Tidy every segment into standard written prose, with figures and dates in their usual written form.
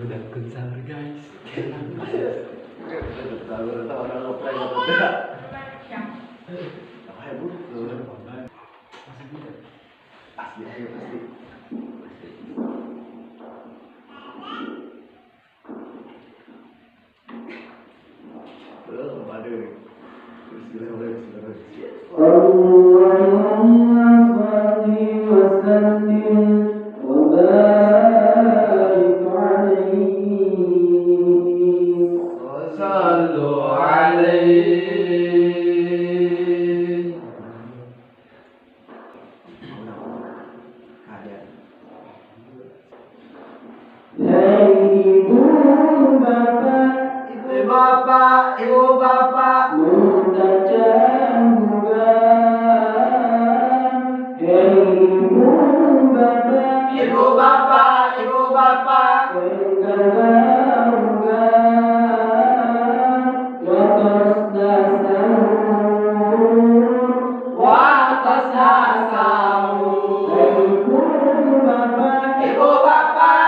Udah sahur guys. Sahur atau orang ngeprank atau tidak? Apa ya bu? Masih bisa? Pasti ayo pasti. Belum ada. Bismillahirrahmanirrahim. Allahumma shalli wa sallim wa barik alaihi wa sallu alaihi. Ibu bapak, ibu bapak, ibu bapak, ibu bapak, ibu bapak, ibu bapak, ibu bapak, ibu bapak, ibu bapak, ibu bapak, ibu bapak, ibu bapak, ibu bapak, ibu bapak,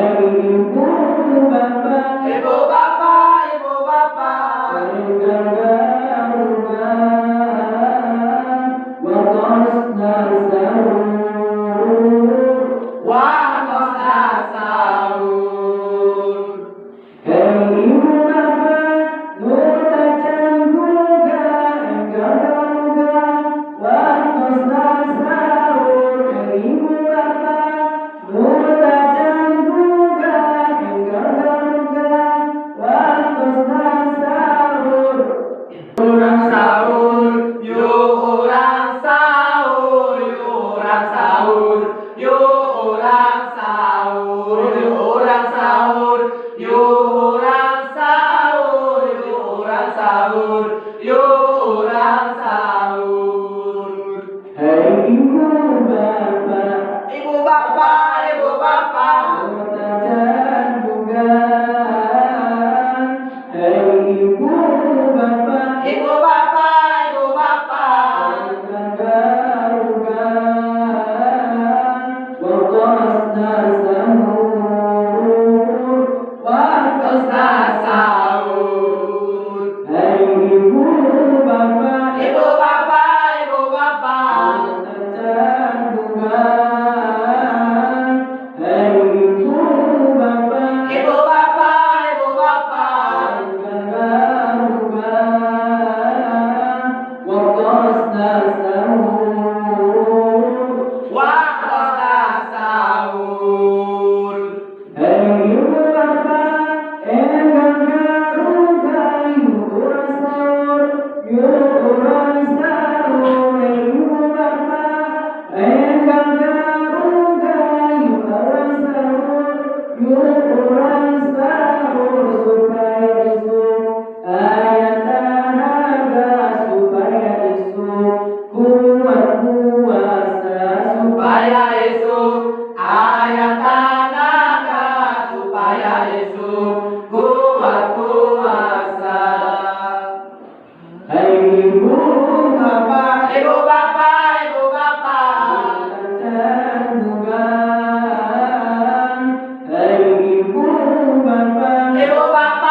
ibu bapak, ibu bapak, ibu bapak, ibu bapak, sahur. Supaya esok ayah tanaka, supaya esok kuat puasa. Ibu bapak, ibu bapak, ibu bapak, ibu bapak, ibu bapak, ibu bapak, ibu bapak,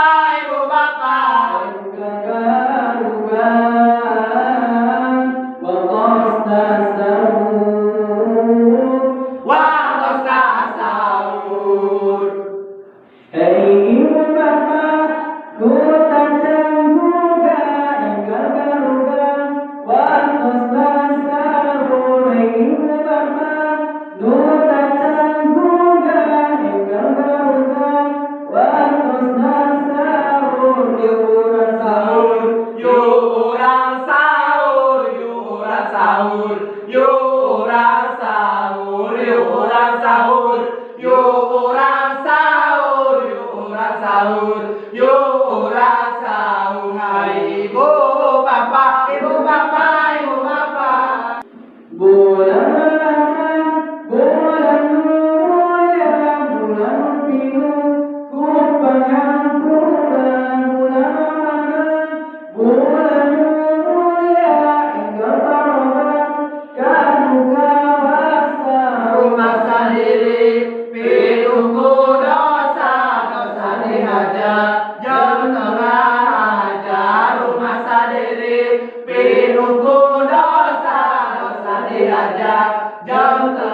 ibu bapak, ibu bapak, ibu bapak. Bulan bulan mulia, bulan biru, kupangan bulan, bulan Ramadan, bulan mulia, engkau tarobat, kamu. Raja, jauh.